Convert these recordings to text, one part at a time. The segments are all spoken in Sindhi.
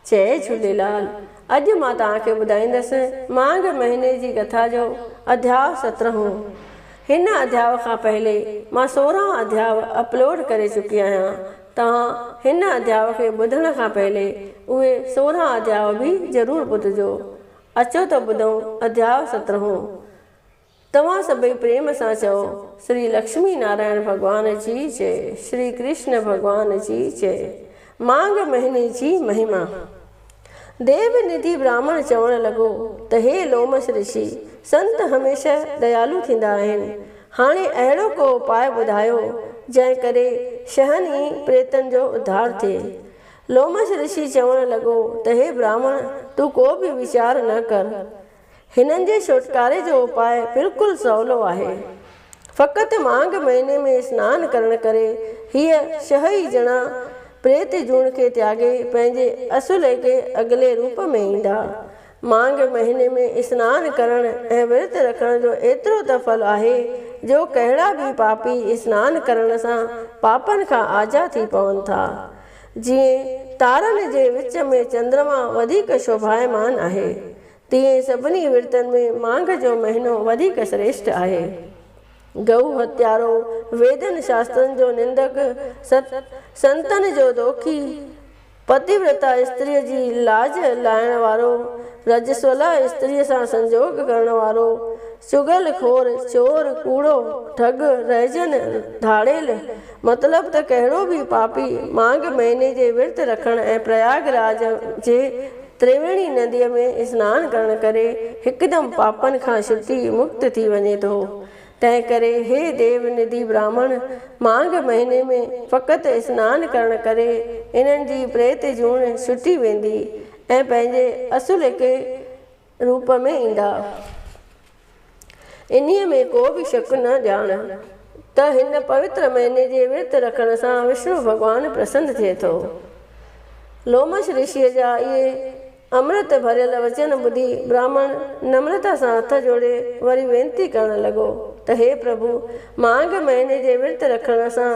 جئي جهوليلال اڄ مان توهان کي ٻڌائيندس مانگهه مهيني جي ڪٿا جو اڌياء سترهون. هن اڌياء کان پهلي مان 16 اڌياء اپلوڊ ڪري چڪي آهيان. توهان هن اڌياء کي ٻڌڻ کان پهلي اهي 16 اڌياء به ضرور ٻڌجو. اچو ته ٻڌون اڌياء سترهون. توهان سڀئي پريم سان چئو، شري لڪشمي نارائڻ ڀڳوان جي جئي، شري ڪرشن ڀڳوان جي جئي. مانگهه مهيني جي مهما. ديو نڌي براهمڻ چوڻ لڳو ته هي لومش رشي، سنت هميشه ديالو ٿيندا آهن. هاڻي اهڙو ڪو اپاء ٻڌايو، جنهن ڪري ڇهن ئي پريتن جو اڌار ٿئي. لومش رشي چوڻ لڳو ته هي براهمڻ، تون ڪو به ويچار نه ڪر. هنن جي ڇوٽڪاري جو اپاء بلڪل سولو آهي. فقط مانگهه مهيني ۾ سنان ڪرڻ ڪري هيء ڇهه ئي ڄڻا پريت جوڻ کي تياڳي پنهنجي اصلوڪي اڳلي روپ ۾ ايندا. مانگهه مهيني ۾ سنان ڪرڻ ۽ ورت رکڻ جو ايترو ته ڦل آهي جو ڪهڙا به پاپي سنان ڪرڻ سان پاپن کان آجا ٿي پون ٿا. جيئن تارن جي وچ ۾ چندرما وڌيڪ شوڀايمان آهي، تيئن سڀني ورتن ۾ مانگهه جو مهينو وڌيڪ سريشٽ آهي. گئو هتيارو، ويدن شاسترن جو نندڪ، سنتن جو دوکي، پتيورتا استريء جي لاج لاهڻ وارو، رجسولا استريء سان سنجوڳ ڪرڻ وارو، چغل خور، چور، ڪوڙو، ٺڳ، رهزن، ڌاڙيل، مطلب ته ڪهڙو به پاپي مانگهه مهيني جي ورت رکڻ ۽ پرياگ راج جي تريويڻي نديء ۾ سنان ڪرڻ ڪري هڪدم پاپن کان ڇٽي مڪت ٿي وڃي ٿو. تنهن ڪري هي ديو نڌي براهمڻ مانگهه مهيني ۾ فقط سنان ڪرڻ ڪري انهن جي پريت جوڻ ڇٽي ويندي ۽ پنهنجي اصلوڪي روپ ۾ ايندا. انهيء ۾ ڪو به شڪ نه ڄاڻ ته هن پوتر مهيني جي ورت رکڻ سان وشنو ڀڳوان پرسن ٿئي ٿو. لومش رشيء جا اهي امرت ڀريل وچن ٻڌي براهمڻ نمرتا سان هٿ جوڙي وري وينتي ڪرڻ لڳو ته هي پرڀو! مانگهه مهيني جي ورت رکڻ سان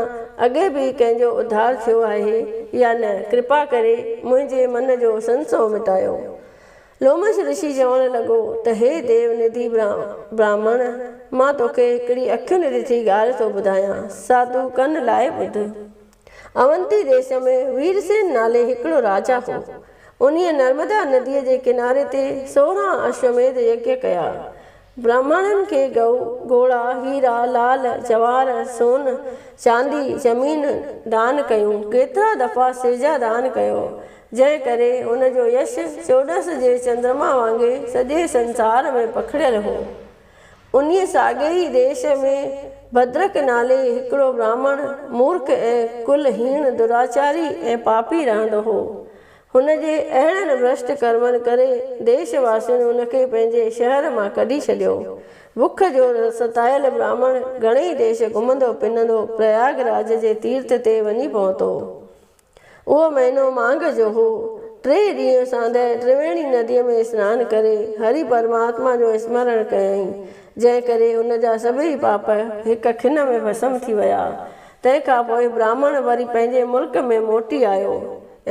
اڳي به ڪنهن جو اڌار ٿيو آهي يا نه؟ ڪرپا ڪري منهنجي من جو سنسو مٽايو. لومش رشي چوڻ لڳو ته هي ديو نڌي براهمڻ! مان توکي هڪڙي اکين ڏٺي ڳالهه ٿو ٻڌايان، سا تون ڪن لائي ٻڌ. اونتي ديش ۾ ويرسين نالي هڪڙو راجا هو. انهيء نرمدا نديء جي ڪناري تي 16 اشوميڌ يگيه ڪيا. براهمڻن کي گئو، گهوڙا، هيرا، لعل، جواهر، سون، چاندي، زمين دان ڪيون. ڪيترا دفعا سيجا دان ڪيو، جنهن ڪري هن جو يش چوڏس جي چندرما وانگي سڄي سنسار ۾ پکڙيل هو. انهيء ساڳئي ئي ديش ۾ ڀدرڪ نالي هڪڙو براهمڻ مورک ۽ ڪل هيڻ، دراچاري ۽ پاپي رهندو هو. هن جي اهڙن ڀرشٽ ڪرمن ڪري ديش واسين هن کي پنهنجي شهر مان ڪڍي ڇڏيو. بک جو ستايل براهمڻ گهڻيئي ديش گهمندو پنندو پرياگ راج جي تيرٿ تي وڃي پهتو. اهو مهينو مانگهه جو هو. ٽي ڏينهن ساندهه ترويڻي نديء ۾ سنان ڪري هري پرماتما جو اسمرڻ ڪيائين، جنهن ڪري هن جا سڀيئي پاپ هڪ کن ۾ ڀسم ٿي ويا. تنهن کان پوء براهمڻ وري پنهنجي ملڪ ۾ موٽي آيو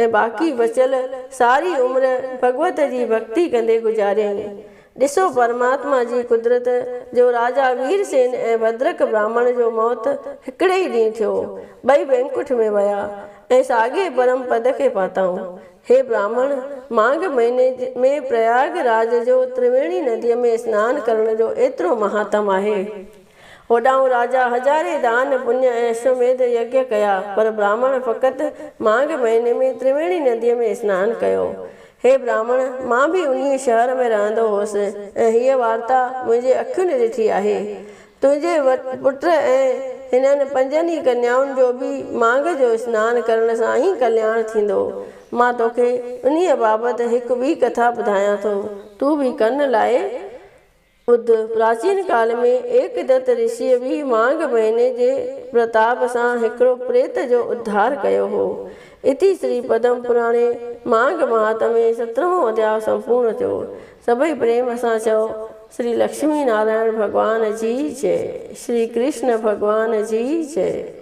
۽ باقي بچيل ساري عمر ڀڳوت جي ڀڳتي ڪندي گذاريائين. ڏسو پرماتما جي قدرت جو راجا وير سين ۽ ڀدرڪ براهمڻ جو موت هڪڙي ئي ڏينهن ٿيو. ٻئي وينڪٺ ۾ ويا ۽ ساڳئي پرم پد کي پاتائون. هي براهمڻ! مانگهه مهيني ۾ پرياگ راج جو ترويڻي نديء ۾ سنان ڪرڻ جو ايترو مهاتم آهي. هوڏانهن راجا هزارين دان پڃ ۽ اشوميڌ يگيه ڪيا، پر براهمڻ فقط مانگهه مهيني ۾ ترويڻي نديء ۾ سنان ڪيو. هي براهمڻ! مان به انهيء شهر ۾ رهندو هوس ۽ هيء وارتا منهنجي اکين ڏٺي آهي. تنهنجي پٽ ۽ هنن پنجن ئي ڪنيائن جو به مانگهه جو سنان ڪرڻ سان ئي ڪلياڻ ٿيندو. مان توکي انهيء بابت هڪ ٻي ڪٿا ٻڌايان ٿو، تون به ڪن لائي ٻڌ، پراچين ڪال ۾ ايڪ دت رشيء به مانگهه مهيني جي پرتاب سان هڪڙو پريت جو اڌار ڪيو هو. اتي شري پدم پراڻي مانگهه مهاتمي سترهون اڌياء سمپورڻ ٿيو. سڀئي پريم سان چئو، شري لڪشمي نارائڻ ڀڳوان جي جئي، شري ڪرشن ڀڳوان جي جئي.